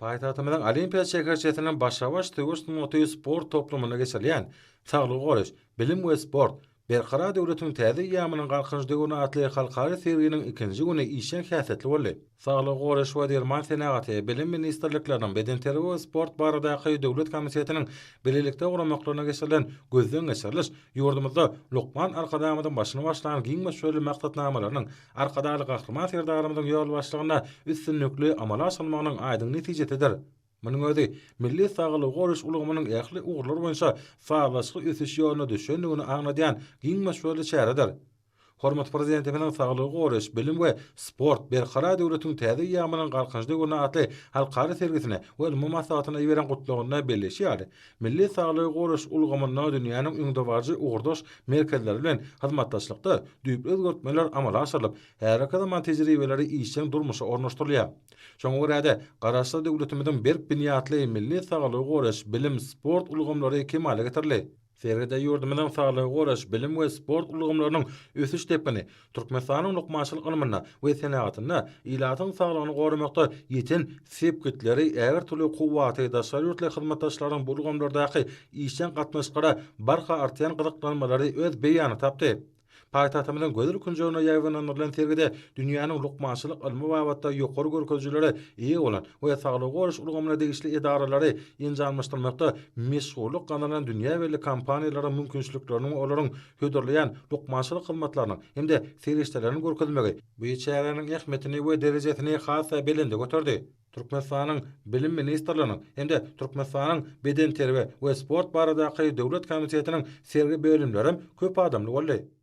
Paýtagtymyzyň Olimpiýa şäherçesiniň Başa-baş söweş sungaty sport toplumynda geçirilýän Saglygy goraýyş, bilim we sport, Berkarar döwletiň täze eýýamynyň Galkynyş döwrüne atly halkara serginiň ikinji güni işjeň häsiýetli boldy. Saglygy goraýyş we derman senagaty, Bilim ministrlikleriniň, Bedenterbiýe we sport baradaky döwlet komitetiniň bilelikde guramaklarynda geçirilen gözden geçiriliş ýurdumyzda lukman Arkadagymyzyň başyny başlan giň möçberli maksatnamalarynyň Arkadagly Gahryman Serdarymyzyň ýolbaşçylygynda üstünlikli amala aşyrylmagynyň aýdyň netijesidir. Munuň özi milli saglygy goraýyş ulgamynyň ähli ugurlar boýunça sazlaşykly ösüş ýoluna düşendigini aňladýan giň möçberli çäredir. Hormatly Prezidentimiziň Saglygy goraýyş, bilim we sport, Berkarar döwletiň täze eýýamynyň Galkynyş döwrüne atly halkara sergisine we ylmy maslahatyna iberen Gutlagynda belleýşi ýaly, milli saglygy goraýyş ulgamynda dünýäniň öňdebaryjy ugurdaş merkezleri bilen hyzmatdaşlykda düýpli özgertmeler amala aşyrylyp, häzirki zaman tejribeleri işjeň durmuşa ornaşdyrylýar. Şoňa görä-de, Garaşsyz döwletimiziň berk binýatly milli saglygy goraýyş, bilim, sport ulgamlary kemala getirildi. Sergide ýurdumyzyň saglygy goraýyş, bilim we sport ulgamlarynyň ösüş depgini, Türkmenistanyň lukmançylyk ylmynda we senagatynda ilatyň saglygyny goramakda ýeten sepgitleri, ägirt uly kuwwaty, daşary ýurtly hyzmatdaşlaryň bu ulgamlardaky işjeň gatnaşyklara barha artýan gyzyklanmalary öz beýanyny tapdy. Paýtagtymyzyň gözel künjeginde ýaýbaňlandyrylan sergide dünýäniň lukmançylyk ylmy babatda ýokary görkezijilere eýe bolan we saglygy goraýyş ulgamyna degişli edaralary enjamlaşdyrmakda meşhurlyk gazanan dünýä belli kompaniýalaryň mümkinçilikleriniň we olaryň hödürleýän lukmançylyk hyzmatlarynyň hem-de serişdeleriniň görkezilmegi bu çäräniň ähmiýetini we derejesini has-da belende göterdi. Türkmenistanyň Bilim ministrliginiň hem-de Türkmenistanyň Bedenterbiýe we sport baradaky döwlet komitetiniň sergi bölümlerem köp adamly boldy.